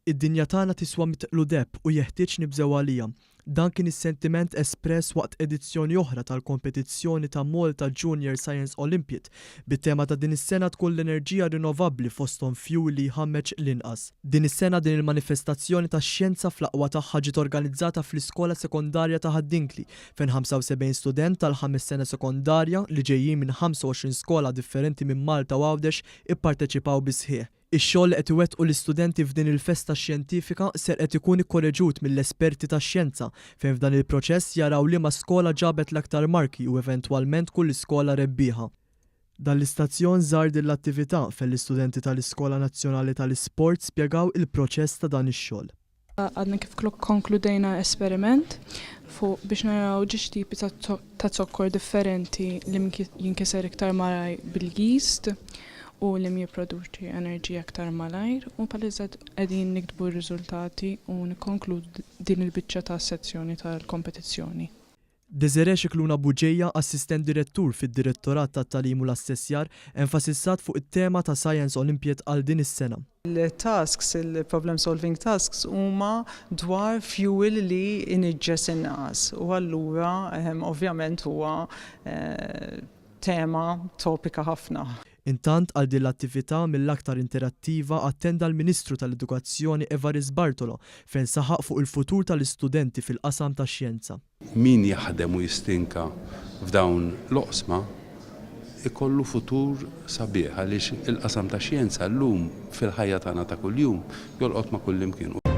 Id-dinja tagħna tiswa mitqlu deheb u jeħtieġ nibżgħu għaliha. Dan kien is-sentiment espress waqt edizzjoni oħra tal-kompetizzjoni ta' Malta Junior Science Olympiad, bit-tema ta' din is-sena tkun l-enerġija rinnovabbli fosthom fjuwil li jħammeġ l-inqas. Din is-sena din il-manifestazzjoni tax-xjenza fl-aqwa tagħha ġiet organizzata fl-iskola sekondarja ta' Ħad-Dingli fejn 75 student tal-ħames sena sekondarja li ġejjin minn 25 skola differenti minn Malta u Għawdex ipparteċipaw bis-sħiħ. Ix-xogħol li qed iwettqu l-istudenti f'din il-festa xjentifika ser qed ikun ikkoreġut mill-esperti tax-xjenza fejn f'dan il-proċess jaraw liema skola ġabet l-aktar marki u eventwalment tkun l-iskola rebbieħa. Dan l-istazzjon żar din l-attività fejn l-istudenti tal-Iskola Nazzjonali tal-Isport spjegaw il-proċess ta' dan ix-xogħol. Għadna kif konkludejna esperiment fuq biex naraw ġiex tipi ta' zokkor differenti li jinkiser iktar malajr bil-yeast u li jipproduċi enerġija iktar malajr u bħalissa qegħdin niktbu r-riżultati u nikkonkludu din il-biċċa ta' sezzjoni tal-kompetizzjoni. Desiree Scicluna Bugeja, Assistent Direttur fid-Direttorat tat-Tagħlim u l-Assessjar, enfasizzat fuq it-tema ta' Science Olympiad għal din is-sena. Il-tasks, il-problem solving tasks huma dwar fuel li jniġġes inqas u allura ovvjament huwa tema topika ħafna. Intant għal din l-attività mill-aktar interattiva attenda l-Ministru tal-Edukazzjoni Evarist Bartolo fejn saħaq fuq il-futur tal-istudenti fil-qasam tax-xjenza. Min jaħdem u jistinka f'dawn l-oqsma jkollu futur sabiħ għaliex il-qasam tax-xjenza llum fil-ħajja tagħna ta' kuljum jolqot ma' kullimkien.